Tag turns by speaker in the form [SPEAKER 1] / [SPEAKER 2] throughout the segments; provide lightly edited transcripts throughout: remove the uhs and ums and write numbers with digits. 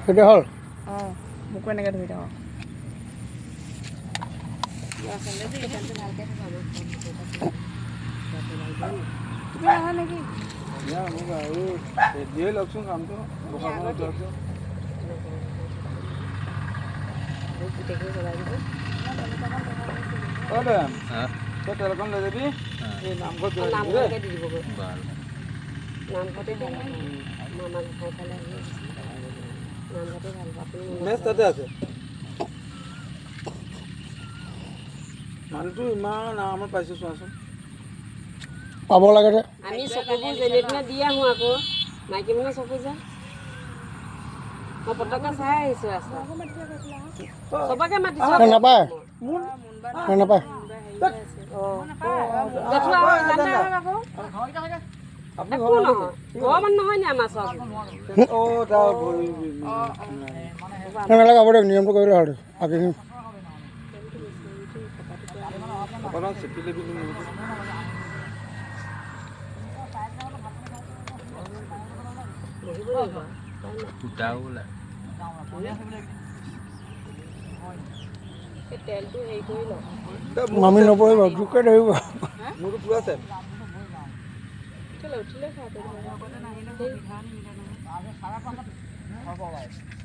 [SPEAKER 1] সেইটো হ'ল।
[SPEAKER 2] অঁ, মোকো এনেকৈ ধৰি থাকক। তুমি আহা নেকি?
[SPEAKER 3] মোক আৰু দিয়ে লওকচোন কামটো। লওকচোন। অ দে, তই তেলকণ লৈ যাবি, এই নামঘৰত দি দিবগৈ।
[SPEAKER 4] নামঘৰতে ভাল, মামা গোসাঁই ফালে আহি নামঘৰতে ভাল। আপুনি
[SPEAKER 3] মেচ তাতে আছে। মানুহটো ইমান আৰামত পাইছোঁ, চোৱাচোন।
[SPEAKER 1] পাব লাগে দে।
[SPEAKER 4] আমি চকুবোৰ যেনে তেনে দি আহোঁ, আকৌ মাইকী মানুহৰ চকু যে। মই পতককৈ চাই আহিছোঁ ৰাস্তা, চবকে মাতিছোঁ।
[SPEAKER 1] নাপায়, নাপায়।
[SPEAKER 4] একো নহয়, ঘৰৰ মানুহ নহয় নি আমাৰ চব?
[SPEAKER 1] নালাগে, হ'ব দিয়ক। নিয়মটো কৰিলে হ'ল, বাকীখিনি মামি নপৰিব, জোকে ধৰিব।
[SPEAKER 3] মোৰতো পুৰা আছে।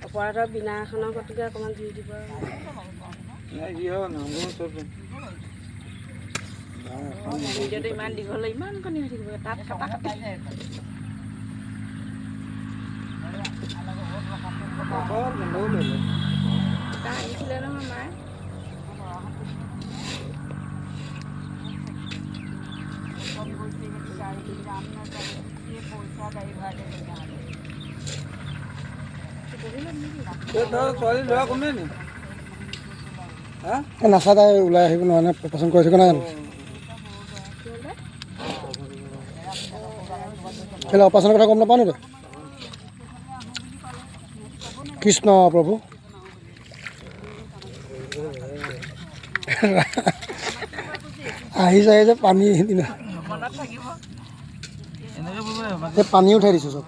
[SPEAKER 4] অপৰাধৰ বিনা এখনৰ গতিকে অকণমান জুই দিব।
[SPEAKER 2] ভিডিঅ'টো ইমান দীঘল, ইমান কণী হৈ থাকিব তাত কাটা কাটি। আহিছিলে নহয় মায়ে।
[SPEAKER 3] ছোৱালী ল'ৰা কোনে নি?
[SPEAKER 1] নাচা তাই ওলাই আহিব নোৱাৰে, পচন্দ কৰিছে নাই জানো? কেলৈ অপাৰেশ্যনৰ কথা গম নাপাওঁ নেকি? কৃষ্ণ প্ৰভু, আহিছে আহিছে পানী সিদিনা এই পানী উঠাই দিছোঁ চব।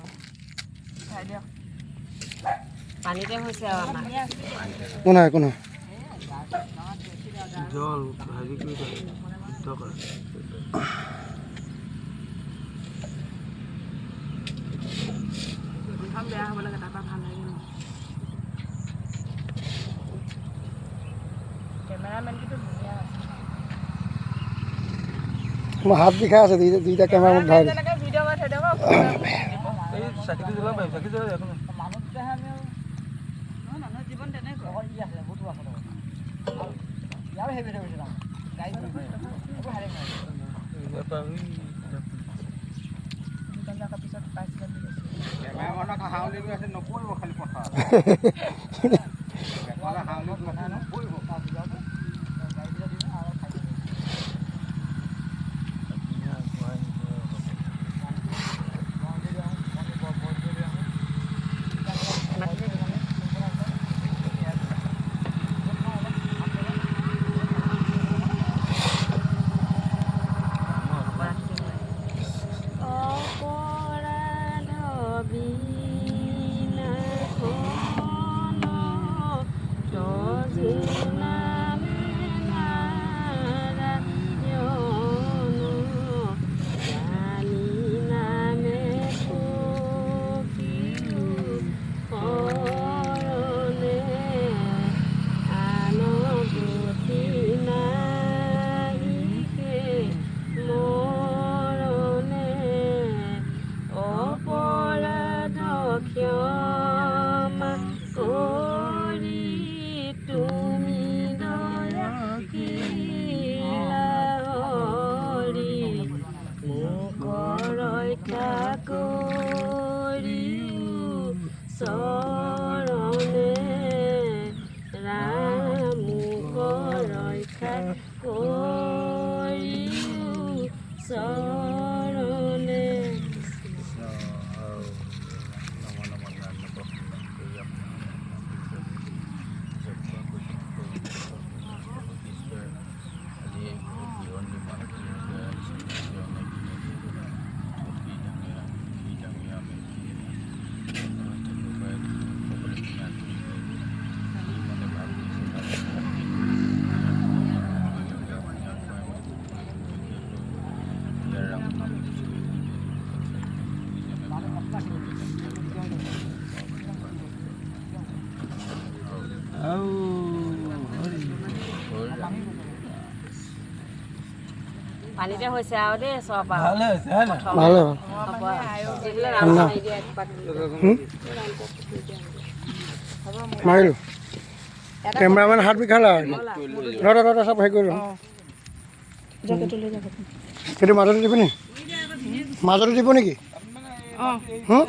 [SPEAKER 1] একো নহয়, একো নহয়। মোৰ হাত বিষাই আছে, দুইটা কেমেৰা মোক ধৰাই।
[SPEAKER 4] অপৰাধ বিনা। পানীতে হৈছে আৰু দেই চব আৰু
[SPEAKER 3] ভালে হৈছে হয় নাই?
[SPEAKER 1] ভালে ভাল।
[SPEAKER 4] হ'ব আৰু। এইবিলাক ৰাউণ্ড মাৰি দিয়া এক পাক।
[SPEAKER 1] মাৰিলোঁ, কেমেৰামেন হাত বিষালে আৰু। ৰ ৰ ৰ, চব হেৰি কৰি লওঁ। সেইটো মাজতে দিব নি? মাজতে দিব নেকি?
[SPEAKER 2] অঁ।
[SPEAKER 1] হুম?